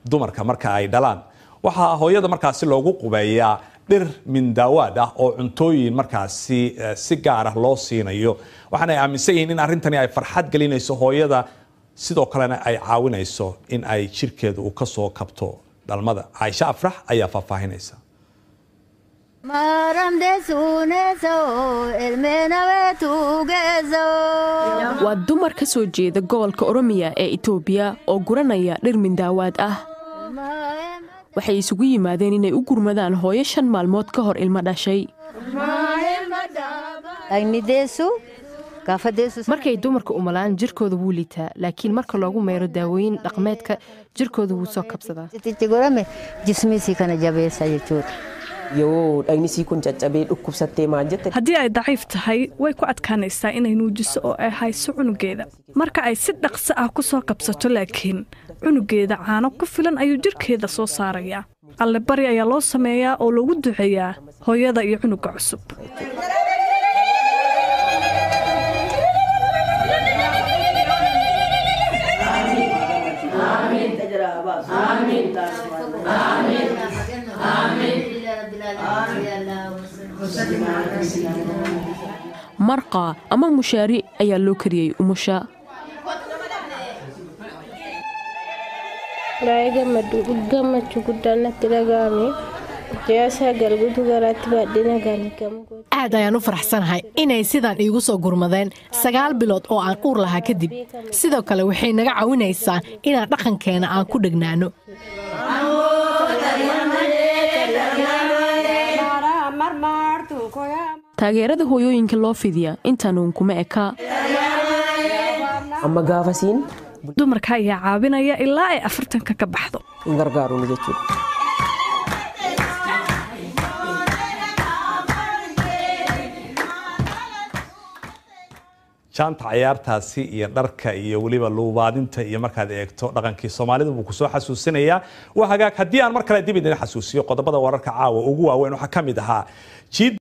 Dumarka marka ay dhalaan waxaa hooyada markaasi loogu qubeeyaa dhir mindaawaad ah oo cuntooyin markaasi si gaar ah loo siinayo, waxaana ay aaminsan yihiin in arrintani ay farxad gelinayso hooyada, sidoo kalena ay caawinayso in ay jirkeedu uu kasoo kabto dhalmada. Caaisha Afrax ayaa faahfaahinaysa. Waa dumar ka soo jeeda gobolka Oromiya ee Itoobiya oo guranaya dhir mindaawaad ah. Waxay isugu yimaadeen inay u gurmadaan hooyo 5 maalmood ka hor ilmo dhashay. Markay dumarka umalaan jirkooda wuu liitaa, laakiin marka loogu meyro daawooyin dhaqameedka jirkooda wuu soo kabsadaa. Haddii ay daciif tahay way ku adkaanaysaa inay nuujiso oo ay hayso cunugeeda. Marka ay si dhaqso ah ku soo kabsato laakiin cunugeeda caano ku filan ayuu jirkeeda soo saarayaa. Alle bari ayaa loo sameeyaa oo loogu duceeyaa hooyada iyo cunuga cusub. Marqa ama mushaari ayaa loo kariyey umusha. Aad ayaan u faraxsanahay inay sidaan iigu soo gurmadeen 9 bilood oo aan uur lahaa kadib. Sidoo kale waxay naga caawinaysaa inaan dhaqankeena aan ku dhegnaano. Taageerada hooyooyinka loo fidiya intaanuun kuma eka. Dumarka ayaa caawinaya ilaa ay 40-ka ka baxdo. Jaanta cayaartaasi iyo dharka iyo weliba luubaadinta iyo markaad eegto dhaqankii Soomaalida buu kusoo xasuusinayaa. Waa hagaag, haddii aan mar kale dib idin xasuusiyo qodobada wararka caawa ugu waaweyn, waxaa ka mid ahaa jiid